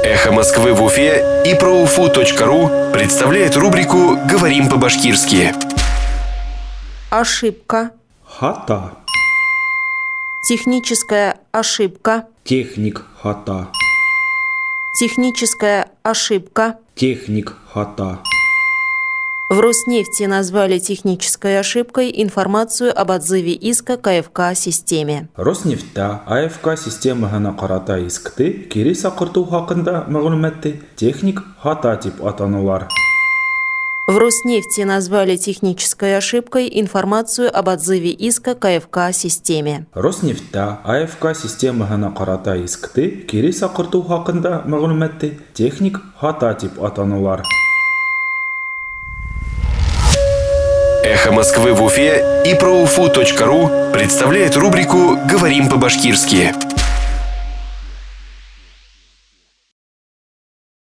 Эхо Москвы в Уфе и проуфу.ру представляет рубрику «Говорим по-башкирски». Ошибка. Хата. Техническая ошибка. Техник хата. Техническая ошибка. Техник хата. В Роснефти назвали технической ошибкой информацию об отзыве иска к АФК-системе. Роснефтьтә АФК системаһына ҡарата искты кире саҡыртыу хаҡында мәғлүмәтте техник хата тип атанылар. В Роснефти назвали технической ошибкой информацию об отзыве иска к АФК-системе. Роснефтьтә АФК системаһына ҡарата искты кире саҡыртыу хаҡында мәғлүмәтте техник хата тип атанылар. Эхо Москвы в Уфе и проуфу.ру представляет рубрику «Говорим по-башкирски».